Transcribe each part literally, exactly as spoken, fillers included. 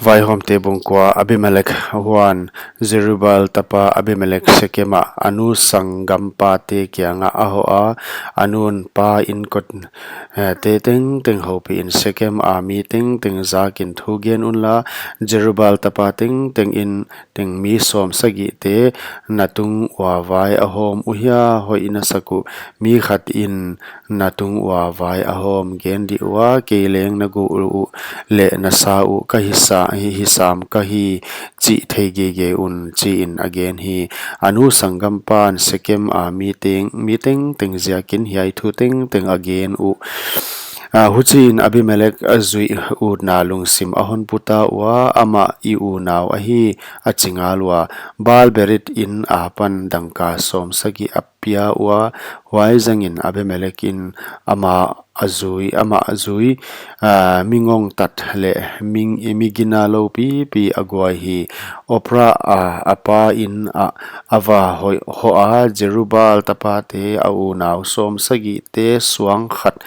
Vaihawmte bung kua. Abimelek. Huan Jerubbaal tapa Abimelek Sekem ah a nu sanggampate kiangah a hoh a, a nu'n, Pa inkote tengteng houpihin, Sekem a mi tengteng zakin thu gen unla, Jerubbaal tapa tengteng in teng mi sawmsagihte na tung ua vai a hawm uhia hoih na sak uh? Mi khat in na tung ua vai a hawm gen dih ua, kei leng na guh uh leh na sa uh ka hisa, hi, hisam ka hi chih thei geigei un, chiin a gen hi. A nu sanggampa'n Sekem a mi teng, mi tengteng ziakin hiai thu tengteng a gen uh. A, huchiin Abimelek a zuih utna lungsim a hon pu ta ua, amah i unau ahi, a chi ngal ua. Baal-berith in apan dangka sawmsagih a pia ua, huai zangin Abimelek in amah a zui, amah a zui, a, mi ngongtat leh mi, mi ginalou pipi a guai hi. Ophrah a, a pa in ah a va hoih, hoh a, Jerubbaal tapate a unau sawmsagihte suang khat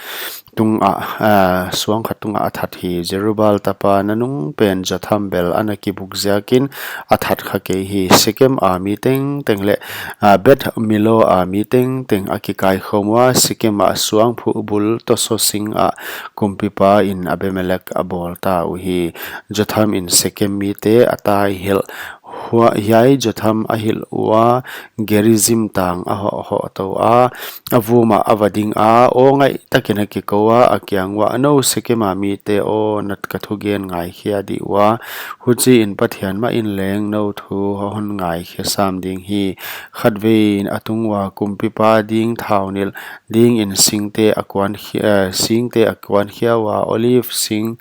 tungah, a, suang khat tungah a that hi. Jerubbaal tapa nanung pen Jotham bel ana kibuk ziakin a that kha kei hi. Sekem a mi tengteng leh, a, Beth-millo a mi tengteng a kikaikhawm ua, Sekem a suangphuh bul tosaw sing ah kumpipa in Abimelek a bawl ta uhi. Jotham in Sekem mite a taihilh, hua, hiai Jotham a hilh ua, Gerizim tang a hoh, hoh tou a, a vum ah a va ding a, aw ngaihtakin a kikou a, a kiang uah, Nou Sekem a mite aw, na ka thugen ngaikhia dih ua, huchiin Pathian mah in leng nou thu hon ngaikhia sam ding hi. Khatvei a tung ua kumpipa ding thau nilh dingin singte a kuan khi-, eh, singte a kuankhia ua, Olive sing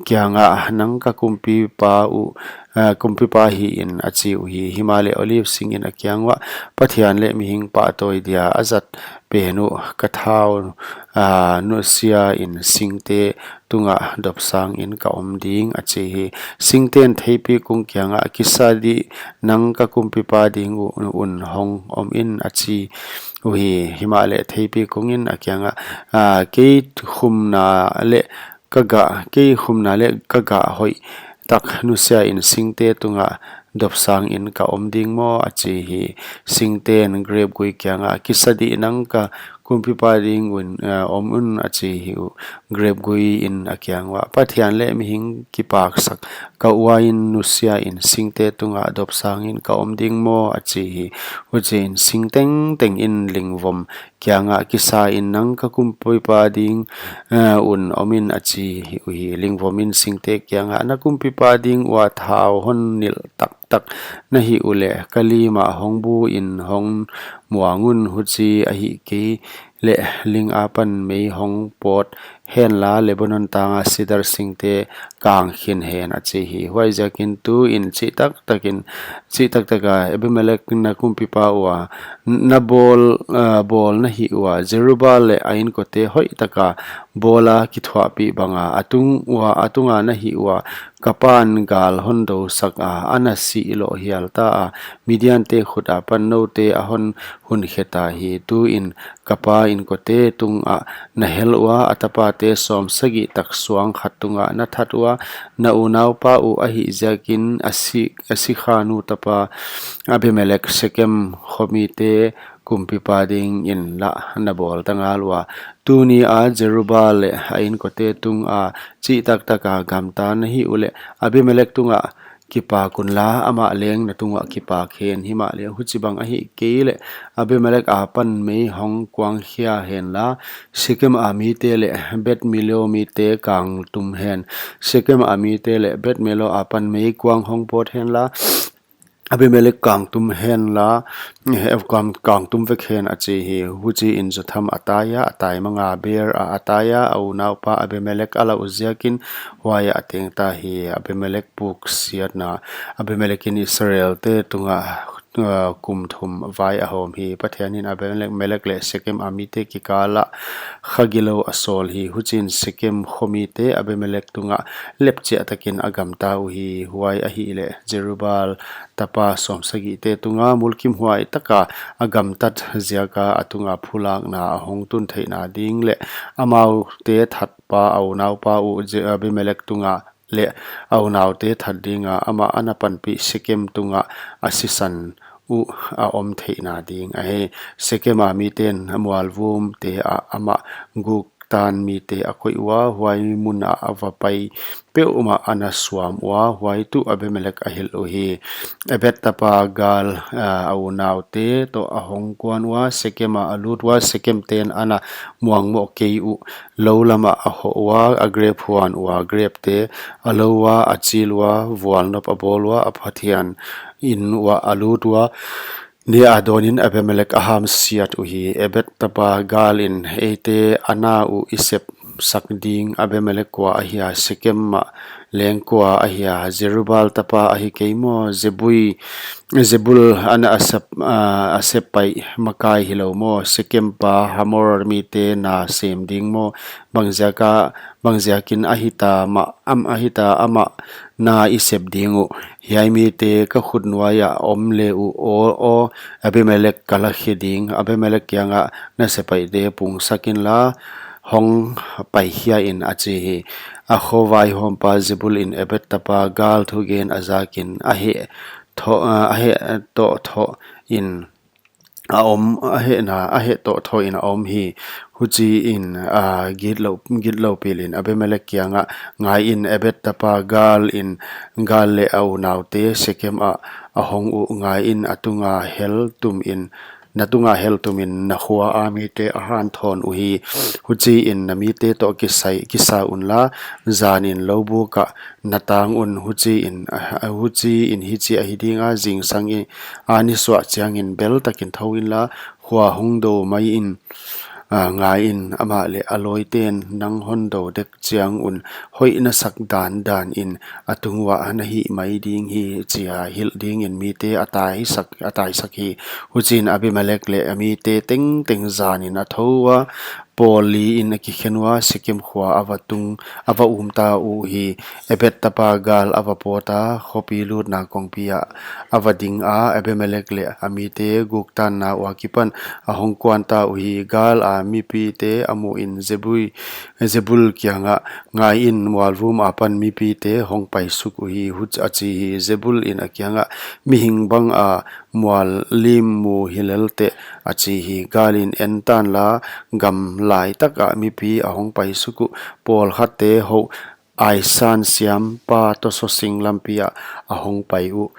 kiangah, Nang ka kumpipa uh, a, kumpipa hiin, a chi uhi. Himahleh Olive sing in a kiang uah, Pathian leh mihing pahtawi dia a zat pen uh ka thau, a, nusia in singte tungah dopsangin ka om ding, a chi hi. Singten theipikung kiangah, Kisa dih, nang ka kumpipa ding u-, un hong om in, a chi uhi. Himahleh theipikung in a kiangah, a, Kei khumna leh ka gah, kei khumna leh ka gah hoih tak nusia in singte tungah dopsangin ka om ding maw, a chi hi. Singten grep gui kiangah, Kisa dih, nang ka kumpipa ding un, eh, om un, a chi hi uh. Grep gui in a kiang uah, Pathian leh mihing kipaksak ka uain nusia in singte tungah dopsangin ka om ding maw, a chi hi. Huchiin sing tengteng in lingvom kiangah, Kisa in, nang ka kumpipa ding, eh, un om in, a chi uhi. Lingvom in singte kiangah, Na kumpipa ding ua thau hon nilh taktak na hih uleh, ka lim ah hong bu in hong muang un, huchi ahihkeileh ling apan mei hong pawt henla, Lebanon tang a sidar singte kang khin hen, a chi hi. Huaiziakin tuin chih taktakin, chih taktaka Abimelek na kumpipa ua, na bawl, ah, bawl na hih ua, Jerubbaal leh a inkote hoihtaka bawla kithuahpih banga, a tung ua, a tunga na hih ua, ka pa'n gal hon dou sak a, ana sih loh hial ta a, Midiante khut apan noute a hon hun khe ta hi. Tuin ka pa inkote tungah na hel ua, a tapate sawmsagih tak suang khat tungah na that ua, na unaupa uh ahih ziakin a si, a sikhanu tapa Abimelek Sekem khomite kumpipa dingin lah na bawl ta ngal ua. Tuni a Jerubbaal leh a inkote tunga chih taktaka gamta na hih uleh, Abimelek tungah kipak unla, amah leng na tungah kipak hen. Himahleh huchibang ahihkeileh Abimelek apan mei hong kuangkhia henla, Sekem a mite leh Beth-millo mite kangtum hen. Sekem a mite leh Beth-millo apan mei kuang hong pawt henla, Abimelek kangtum henla, eh, kang, kangtum vek hen, a chi hi. Huchiin Jotham a tai a, a tai manga Beer ah a tai a, a unaupa Abimelek a lauh ziakin huai ah a teng ta hi. Abimelek puksiatna. Abimelek in Israelte tungah, eh, kum thum vai a hawm hi. Pathian in Abimelek, Melek leh Sekem a mite kikalah khagilou a sawl hi. Huchiin Sekem khomite Abimelek tungah lepchiah takin a gamta uhi. Huai ahihleh Jerubbaal tapa sawmsagihte tunga mulkimhuai taka a gamtat ziaka a tunga phulakna a hong tun theihna ding leh amaute thatpa a unaupa uh Je-, Abimelek tunga leh a unaute that dinga amah ana panpih Sekem tungah a sisan uh a om theihna ding ahi. Sekem a miten mualvumte ah amah guktan mite a koih ua, huai mun ah a va pai peuhmah ana suam ua, huai tuh Abimelek a hilh uhi. Ebed tapa Gaal, ah, a unaute toh a hong kuan ua, Sekem ah a lut ua, Sekem ten ana muangmoh kei uh lou lamah a hoh ua, a grep huan ua grepte a lou ua, a chil ua, vualnop a bawl ua, a pathian inn uah a lut ua, ni a dawnin Abimelek a hamsiat uhi. Ebed tapa Gaal in, eite a na uh i sepsak ding Abimelek kua ahia, Sekem ah leng kua ahia, Jerubbaal tapa ahi kei maw? Zebui, Zebul ana a sep, ah, a sep pai makai hilou maw? Sekem pa Hamor mite na sem ding maw? Bangziaka, bangziakin ahita mah, am ahita amah na i sep ding uh? Hiai mite ka khut nuaia om le uh aw, aw, Abimelek ka la khe ding, Abimelek kianga na sepaihte pungsak inla, hong paikhia in, a chi hi. A kho vaihawmpa Zebul in Ebed tapa Gaal thugen a zakin a heh toh, ah, a heh toh toh in a om, a hehna, a heh toh toh in a om hi. Huchiin, ah, gitlou, gitlou pilin Abimelek kiangah, ngai in, Ebed tapa Gaal in, Gaal leh a unaute Sekem ah a hong uh, ngai in, a tunga hel tumin, na tunga hel tumin na khua a mite a hanthawn uhi. Huchiin na mite toh kisai, kisa unla, zanin loubuk ah na tang un, huchiin, ah, huchiin hichi ahi dinga, zingsang in, a ni suah chiangin bel takin thou inla, khua hong dou mai in, ah, ngai in, amah leh a lawiten nang hon dou dek chiang un, hoih na sak dandan in a tung uah na hih mai ding hi, chia hilh dingin mite a taisak, a taisak hi. Huchiin Abimelek leh a mite tengteng zanin a thou ua, pawl li in a kikhen ua, Sekem khua a va tung, a va um ta uhi. Ebed tapa Gaal a va pawt a, khopi lutna kongpi ah a va ding a, Abimelek leh a mite guktanna ua kipan a hong kuan ta uhi. Gaal a mipite a muhin Zebui, Zebul kiangah, ngai in, mualvum apan mipite hong paisuk uhi, huchi a chi hi. Zebul in a kiangah, mihing banga mual lim mu hi lel teh, a chi hi. Gaal in, en tanla, gam lai takah mipi a hong paisuk uh, pawlkhatte houh aisan siampa tosaw sing lampi ah a hong pai uh,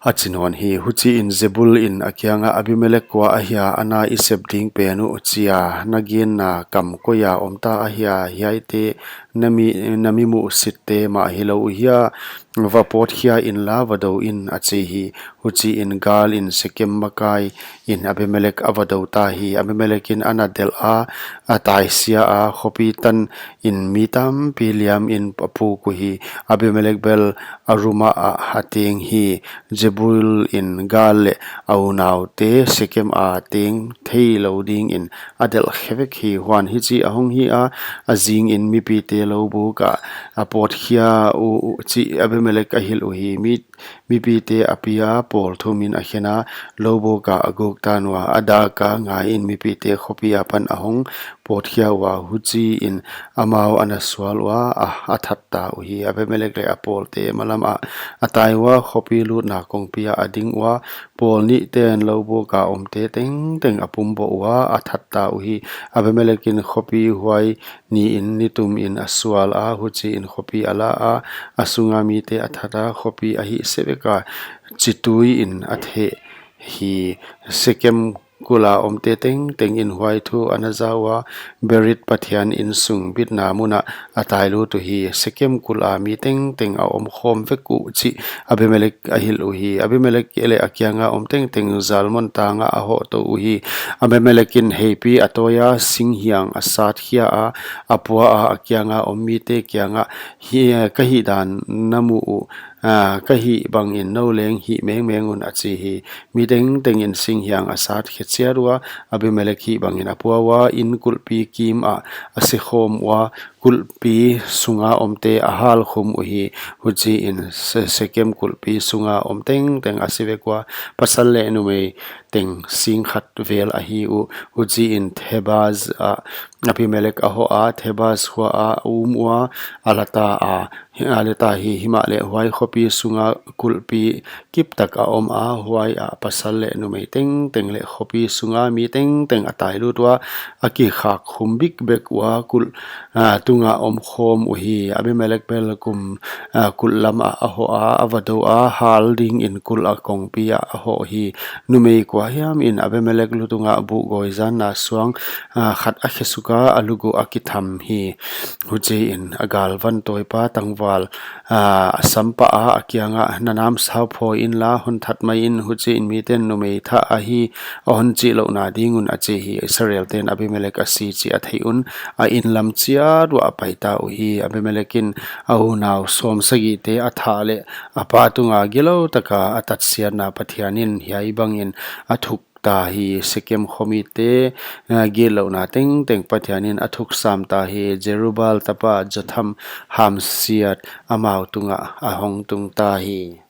a chi nawn hi. Huchiin Zebul in a kiangah, Abimelek kua ahia, a na i sep ding pen uh, chia na genna kam koia om ta ahia, hiaite na mi, na mi muhsitte mah hilou uhia, va pawtkhia inla, va dou in, a chi hi. Huchiin Gaal in Sekem makai in Abimelek a va dou ta hi. Abimelek in ana delh a, a taisia a, khopi tanin mi tampi liamin a puk uhi. Abimelek bel a ruma ah a teng hi. Zebul in Gaal leh a unaute Sekem a teng theilou dingin a delh khe vek hi. Huan hichi a hong hi a, a zingin mipite loubuk ah a pawtkhia uh chih Abimelek a hilh uhi. Mi, mipite a pia, pawl thumin a khen a, loubuk ah a guktan ua, a dak a, ngai in, mipite khopi apan a hong pawtkhia ua, huchiin amau ana sual ua, a, a that ta uhi. Abimelek leh a pawlte malam ah a tai ua, khopi lutna kongpi ah a ding ua, pawl nihten loubuk a omte tengteng a pumboh ua, a that ta uhi. Abimelek in khopi huai niin nitumin a sual a, huchiin khopi a la a, a sunga mite a that a, khopi a hih seh vek a, chitui in a theh hi. Sekem kul a omte tengtengin huai thu ana za ua, Berit Pathian insung bitna mun ah a tai lut uhi. Sekem kul a mi tengteng a om khawm vek uh chih Abimelek a hilh uhi. Abimelek leh a kianga om tengteng zalmon tangah a hoh tou uhi. Abimelek in heipi a tawi a, singhiang a sat khia a, a pua a, a kianga om mite kiangah, hi, ka hihdan na mu uh, ah, ka hih bangin nou leng hih mengmeng un, a chi hi. Mi tengtengin singhiang a sat khia chiat ua, Abimelek hih bangin a pua ua, in kulhpi kim ah a si khawm ua, kulhpi sunga omte a halkhum uhi. Huchiin Se- Sekem kulhpi sunga om tengteng a si vek ua, pasal leh numei teng sing khat vel ahi uh. Huchiin Thebaz ah Abimelek a hoh a, Thebaz khua ah a um ua, a la ta a, a la ta hi. Himahleh huai khopi sunga kulhpi kiptak a om a, huai ah pasal leh numei tengteng leh khopi sunga mi tengteng a tai lut ua, a kikhak khum bikbek ua, kulh ah, tunga omkhawm uhi. Abimelek bel kum, ah, kulh lam ah a hoh a, a va dou a, hal dingin kulh a kongpi ah a hoh hi. Numei kuahiam in Abimelek lutung ah buhgawi zanna suang, ah, khat a khe suk a, a luk uh a kitham hi. Huchiin a galvan tawipa tangval, ah, a sam pah a, a kiangah, "Na namsau phawi inla, hon that mai in, huchiin miten numei thah ahi, a hon chih louhna ding un," a chi hi. Israelte'n Abimelek a si chih a theih un, a inn lam chiat uah a pai ta uhi. Abimelek in a unau sawmsagihte a thah leh a pa tunga gilou taka a tatsiatna Pathian in hiai bangin a thuk ta hi. Sekem khomite, ah, gitlouhna tengteng Pathian in a thuk sam ta hi. Jerubbaal tapa Jotham hamsiat amau tungah a hong tung ta hi.